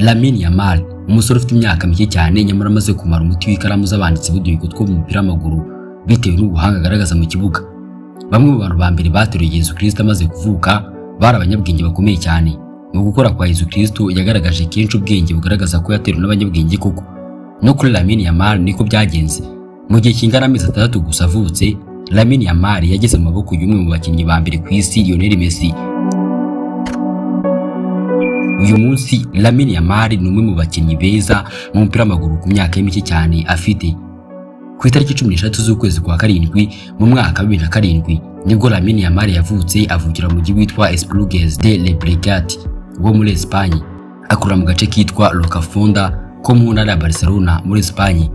Lamine Yamal, umusore ufite imyaka mike cyane nyamara amaze kumara umuti w'ikaramu z'abanditsi b'uduhigo two mu mupira w'amaguru bitewe n'ubuhanga agaragaza mu kibuga. Bamwe mu bantu ba mbere bateruye Yesu Kristo amaze kuvuka bari abanyabwenge bakomeye cyane. Mu gukora kwa Yesu Kristo yagaragaje kenshi ubwenge bugaragaza ko yateruwe n'abanyabwenge koko. No kuri Lamine Yamal niko byagenze. Mu gihe kingana amezi 6 gusa avutse, Lamine Yamal yageze mu maboko y'umwe mu bakinnyi ba mbere ku isi, Lionel Messi. Uyu munsi Lamine Yamal ni umwe mu bakinnyi beza mu mupira w'amaguru ku myaka ye mike cyane afite. Ku itariki 13 z'ukwezi kwa karindwi mu mwaka wa 2007 nibwo Lamine Yamal yavutse, avukira mu mujyi witwa Esplugues de Llobregat wo muri Espagne. Akurira mu gace kitwa Rocafonda ko mu ntara ya Barcelona muri Espagne.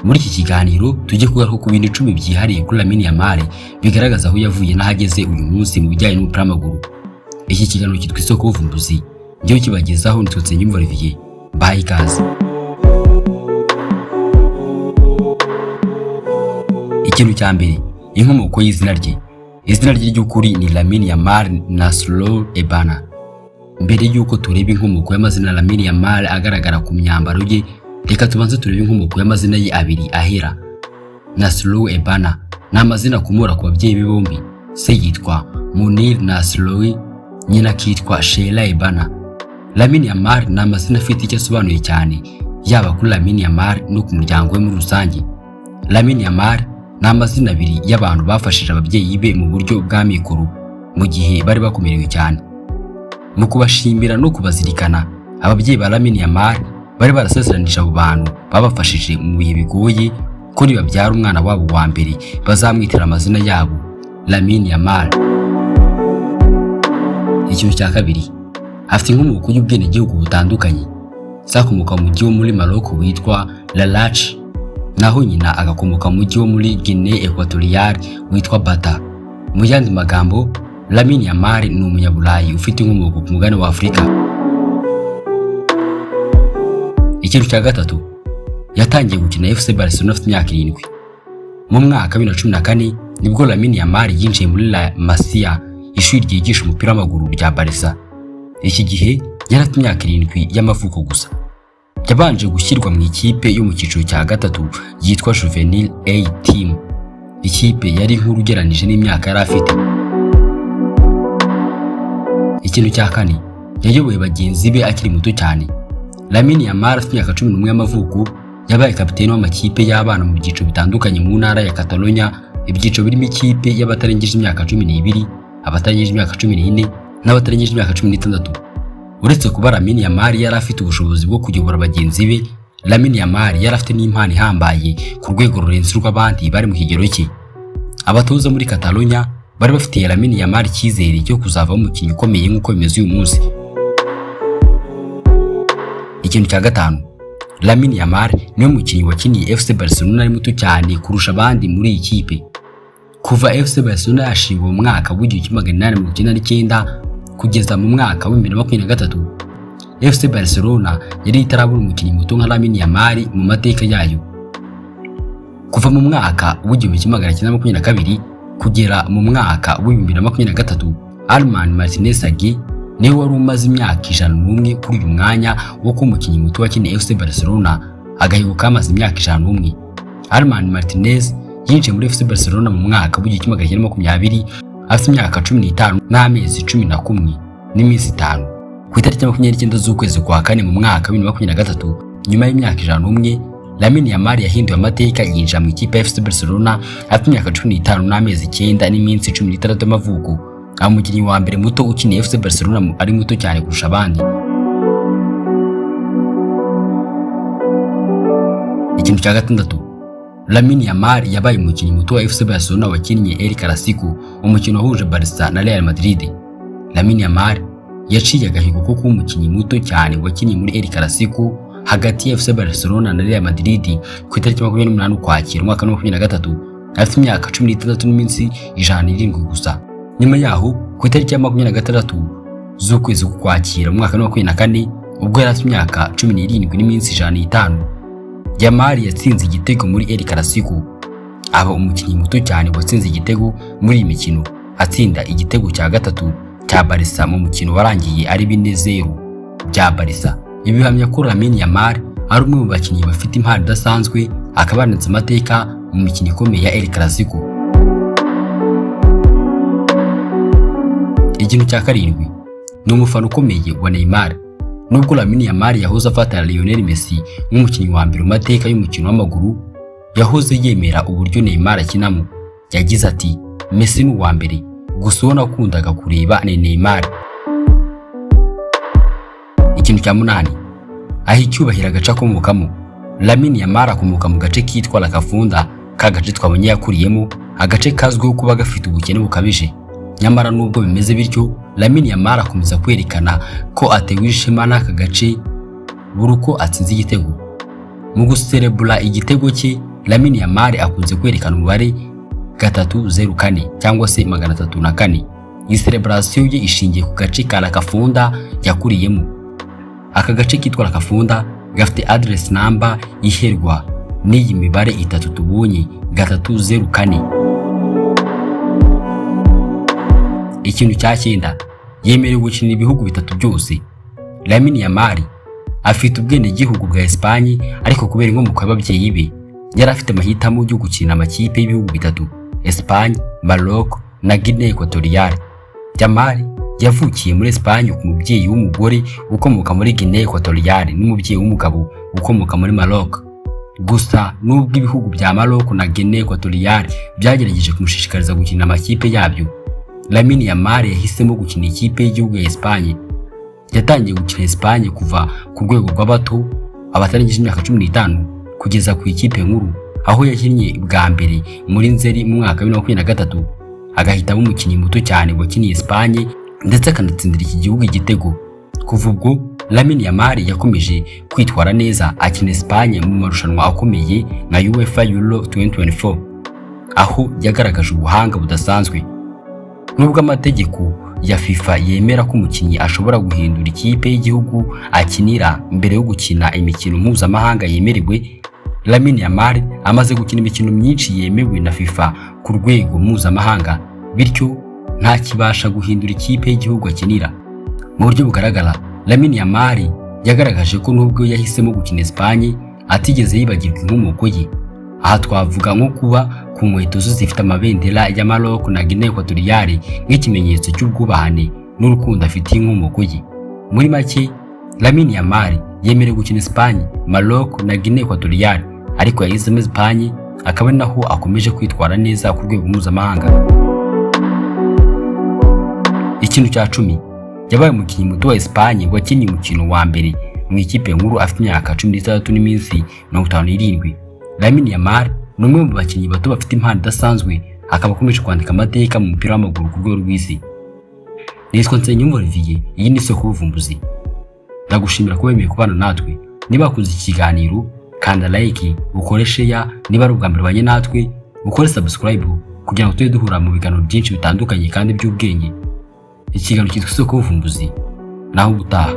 Muri iki kiganiro tujye kugaruka ku bintu 10 byihariye kuri Lamine Yamal bigaragaza aho yavuye n'ahageze uyu munsi mu bijyanye n'umupira w'amaguru. Iki kiganiro cyitwa Isoko y'Ubuvumbuzi, njyewe kibagezaho nitwa Nsengiyumva Olivier. Mbahaye ikaze. Ikintu cya mbere, inkomoko y'izina rye. Izina rye ry'ukuri ni Lamine Yamal Nasrallah Ebana. Mbere y'uko tureba inkomoko y'amazina Lamine Yamal agaragara ku myambaro ye, reka tubanze turebe inkomoko y'amazina ye abiri ahera. Nasrallah Ebana ni amazina akomora ku babyeyi be bombi. Se yitwa Munir Nasrallah, nyina akitwa Sheila Ebana. Lamine Yamal ni amazina afite icyo asobanuye cyane, yaba kuri Lamine Yamal no ku muryango we muri rusange. Lamine Yamal ni amazina abiri y'abantu bafashije ababyeyi be mu buryo bwa mikoro mu gihe bari bakomerewe cyane. Mu kubashimira no kubazirikana, ababyeyi ba Lamine Yamal bari barasezeranije abo bantu babafashije mu bihe bigoye ko nibabyara umwana wabo wa mbere bazamwitira amazina yabo, Lamine Yamal. Ikintu cya kabiri, afite inkomoko y'ubwenegihugu butandukanye. Se akomoka mu mujyi wo muri Maroc witwa Larache, naho nyina agakomoka mu mujyi wo muri Guinée Equatoriale witwa Bata. Mu yandi magambo, Lamine Yamal ni umunyaburayi ufite inkomoko ku mugabane wa Afurika. Ikintu cya gatatu, yatangiye gukina FC Barcelona afite imyaka 7. Mu mwaka wa 2014 nibwo Lamine Yamal yinjiye muri La Masia, ishuri ryigisha umupira w'amaguru rya Barca. Iki gihe yari afite imyaka 7 y'amavuko gusa. Yabanje gushyirwa mu ikipe yo mu cyiciro cya gatatu yitwa Juvenil A Team, ikipe yari nkuru ugereranije n'imyaka yari afite. Ikintu cya kane, yayoboye bagenzi be akiri muto cyane. Lamine Yamal afite imyaka 11 y'amavuko yabaye kapiteni w'amakipe y'abana mu byiciro bitandukanye mu ntara ya Catalonia, ibyiciro birimo ikipe y'abatarengeje imyaka 12, abatarengeje imyaka 14 n'abatarengeje imyaka 16. Uretse kuba Lamine Yamal yari afite ubushobozi bwo kuyobora bagenzi be, Lamine Yamal yari afite n'impano ihambaye ku rwego rurenze urw'abandi bari mu kigero cye. Abatoza muri Catalonia bari bafitiye Lamine Yamal icyizere cyo kuzavamo umukinnyi ukomeye nk'uko bimeze uyu munsi. Ikintu cya gatanu, Lamine Yamal niwe mukinnyi wakiniye FC Barcelona ari muto cyane kurusha abandi muri iyi kipe. Kuva FC Barcelona yashingwa mu mwaka w'1899 kugeza mu mwaka wa 2023, FC Barcelona yari itarabona umukinnyi muto nka Lamine Yamal mu mateka yayo. Kuva mu mwaka w'1922 kugera mu mwaka w'2023, Armand Martinez Sagué niwe wari umaze imyaka 101 kuri uyu mwanya wo kuba umukinnyi muto wakiniye FC Barcelona, agahigo kamaze imyaka 101. Armand Martinez yinjiye muri FC Barcelona mu mwaka w'1920 afite imyaka 15 n'amezi 11 n'iminsi 5. Ku itariki 29 z'ukwezi kwa kane mu mwaka wa 2023, nyuma y'imyaka 101, Lamine Yamal yahinduye amateka yinjira mu ikipe ya FC Barcelona afite imyaka 15 n'amezi 9 n'iminsi 16 y'amavuko, aba umukinnyi wa mbere muto ukiniye FC Barcelona ari muto cyane kurusha abandi. Ikintu cya gatandatu, Lamine Yamal yabaye umukinnyi muto wa FC Barcelona wakinnye El Clasico, umukino wahuje Barca na Real Madrid. Lamine Yamal yaciye agahigo ko kuba umukinnyi muto cyane wakinnye muri El Clasico hagati ya FC Barcelona na Real Madrid ku itariki 28 Ukwakira umwaka wa 2023, afite imyaka 16 n'iminsi 107 gusa. Nyuma yaho, ku itariki ya 26 z'ukwezi k'Ukwakira mu mwaka wa 2024, ubwo yari afite imyaka 17 n'iminsi 105, Yamal yatsinze igitego muri El Clasico, aba umukinnyi muto cyane watsinze igitego muri iyi mikino, atsinda igitego cya gatatu cya Barca mu mukino warangiye ari 4-0 bya Barca. Ibi bihamya ko Lamine Yamal ari umwe mu bakinnyi bafite impano idasanzwe, akaba yanditse amateka mu mikino ikomeye ya El Clasico. Ikintu cya karindwi, ni umufana ukomeye wa Neymar. Nubwo Lamine Yamal yahoze afata Lionel Messi nk'umukinnyi wa mbere mu mateka y'umukino w'amaguru, yahoze yemera uburyo Neymar akinamo. Yagize ati: "Messi ni uwa mbere, gusa uwo nakundaga kureba ni Neymar." Ikintu cya munani, aha icyubahiro agace akomokamo. Lamine Yamal akomoka mu gace kitwa Rocafonda, ka gace twabonye yakuriyemo, agace kazwiho kuba gafite ubukene bukabije. Nyamara nubwo bimeze bityo, Lamine Yamal akomeza kwerekana ko atewe ishema n'aka gace buri uko atsinze igitego. Mu guserebura igitego cye, Lamine Yamal akunze kwerekana umubare 304 cyangwa se 304. Iyi celebration ye ishingiye ku gace ka Rocafonda yakuriyemo. Aka gace kitwa Rocafonda gafite address number iherwa n'iyi mibare itatu tubonye, 304. Ikintu cya cyenda, yemerewe gukinira ibihugu bitatu byose. Lamine Yamal afite ubwenegihugu bwa Espagne, ariko kubera inkomoko y'ababyeyi be yari afite amahitamo yo gukina amakipe y'ibihugu bitatu: Espagne, Maroc na Guinea Equatoriale. Yamal yavukiye muri Espagne ku mubyeyi w'umugore ukomoka muri Guinea Equatoriale n'umubyeyi w'umugabo ukomoka muri Maroc. Gusa nubwo ibihugu bya Maroc na Guinea Equatoriale byagerageje kumushishikariza gukina amakipe yabyo, Lamine Yamal yahisemo gukina ikipe y'igihugu ya Espagne. Yatangiye gukina Espagne kuva ku rwego rw'abato, abatarengeje imyaka 15, kugeza ku ikipe nkuru, aho yakinnye bwa mbere muri Nzeri mu mwaka wa 2023, agahitamo umukinnyi muto cyane wakiniye Espagne ndetse akanatsindira iki gihugu igitego. Kuva ubwo Lamine Yamal yakomeje kwitwara neza, akina Espagne mu marushanwa akomeye nka UEFA Euro 2024, aho yagaragaje ubuhanga budasanzwe. Nubwo amategeko ya FIFA yemera ko umukinnyi ashobora guhindura ikipe y'igihugu akinira mbere yo gukina imikino mpuzamahanga yemerewe, Lamine Yamal amaze gukina imikino myinshi yemewe na FIFA ku rwego mpuzamahanga, bityo ntakibasha guhindura ikipe y'igihugu akinira. Mu buryo bugaragara, Lamine Yamal yagaragaje ko nubwo yahisemo gukina Espagne, atigeze yibagirwa inkomoko ye. Aha twavuga nko kuba ku nkweto ze zifite amabendera ya Maroc na Guinea Equatoriale nk'ikimenyetso cy'ubwubahane n'urukundo afitiye inkomoko ye. Muri make, Lamine Yamal yemerewe gukina Espagne, Maroc na Guinea Equatoriale, ariko yahisemo Espagne, akaba ari naho akomeje kwitwara neza ku rwego mpuzamahanga. Ikintu cya 10, yabaye umukinnyi muto wa Espagne wakinnye umukino wa mbere mu ikipe nkuru afite imyaka 16 n'iminsi 57. Lamine Yamal ni umwe mu bakinnyi bato bafite impano idasanzwe, akaba akomeje kwandika amateka mu mupira w'amaguru ku rwego rw'isi. Nitwa Nsengiyumva Olivier, iyi ni isoko y'ubuvumbuzi. Ndagushimira kuba wemeye kubana natwe. Niba wakunze iki kiganiro, kanda like, ukore share. Niba ari ubwa mbere ubanye natwe, ukore subscribe kugira ngo tujye duhura mu biganiro byinshi bitandukanye kandi by'ubwenge. Ikiganiro cyitwa Isoko y'Ubuvumbuzi. Naho ubutaha.